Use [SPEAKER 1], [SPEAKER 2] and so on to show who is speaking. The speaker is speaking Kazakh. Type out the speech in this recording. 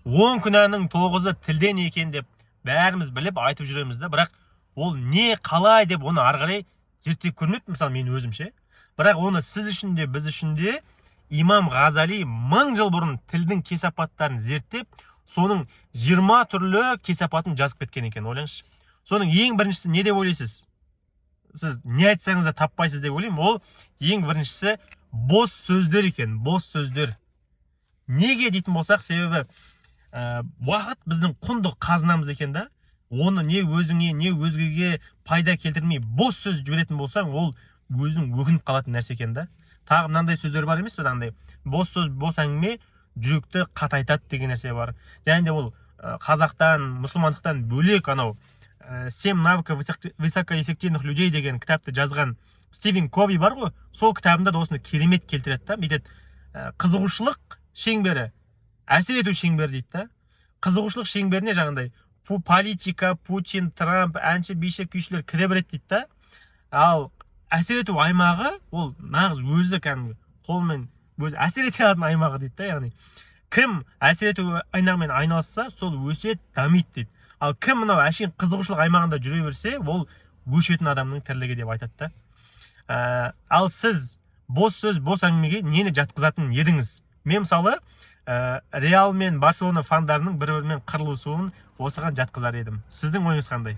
[SPEAKER 1] 10 күнәнің тоғызы тілден екен деп бәріміз біліп айтып жүреміз да. Бірақ ол не, қалай деп оны ары қарай зерттеп көрмеппін, мысалы, мен өзім ше. Бірақ оны сіз үшін де, біз үшін де имам Ғазали 1000 жыл бұрын тілдің кесапаттарын зерттеп, соның 20 түрлі кесапатын жазып кеткен екен. Ойлаңызшы, соның ең біріншісі не деп ойлайсыз? Сіз не айтсаңыз да таппайсыз деп ойлаймын. Ол ең біріншісі бос сөздер екен. Бос сөздер неге дейтін болсақ, себебі уақыт біздің құнды қазынамыз екен да. Оны не өзіңе, не өзгеге пайда келтірмей бос сөз жіберетін болсаң, ол өзің өкініп қалатын нәрсе екен да. Тағы мынандай сөздер бар емес пе, андай бос сөз, бос әңгіме жүректі қатайтады деген нәрсе бар. Және де ол қазақтан, мұсылмандықтан бөлек, анау «Семь навыков высокоэффективных людей» деген кітапты жазған Стивен Кови бар ғой, сол кітабында да осыны керемет келтіреді да. Бүйтеді: қызығушылық шеңбері әсер ету шеңбері дейді да. Қызығушылық шеңберіне жаңағындай политика, Путин, Трамп, әнші, биші, күйшілер кіре береді дейді да. Ал әсер ету аймағы ол нағыз өзі кәдімгі қолмен өзі әсер ете алатын аймағы дейді да. Яғни кім әсер ету аймағымен айналысса, сол өседі, дамиды дейді. Ал кім мынау әшейін қызығушылық аймағында жүре берсе, ол өшетін адамның тірлігі деп айтады да. Ал сіз бос сөз, бос әңгімеге нені жатқызатын едіңіз? Мен, мысалы, Реал мен Барселона фандарының бір бірімен қырылысуын осыған жатқызар едім. Сіздің ойыңыз қандай?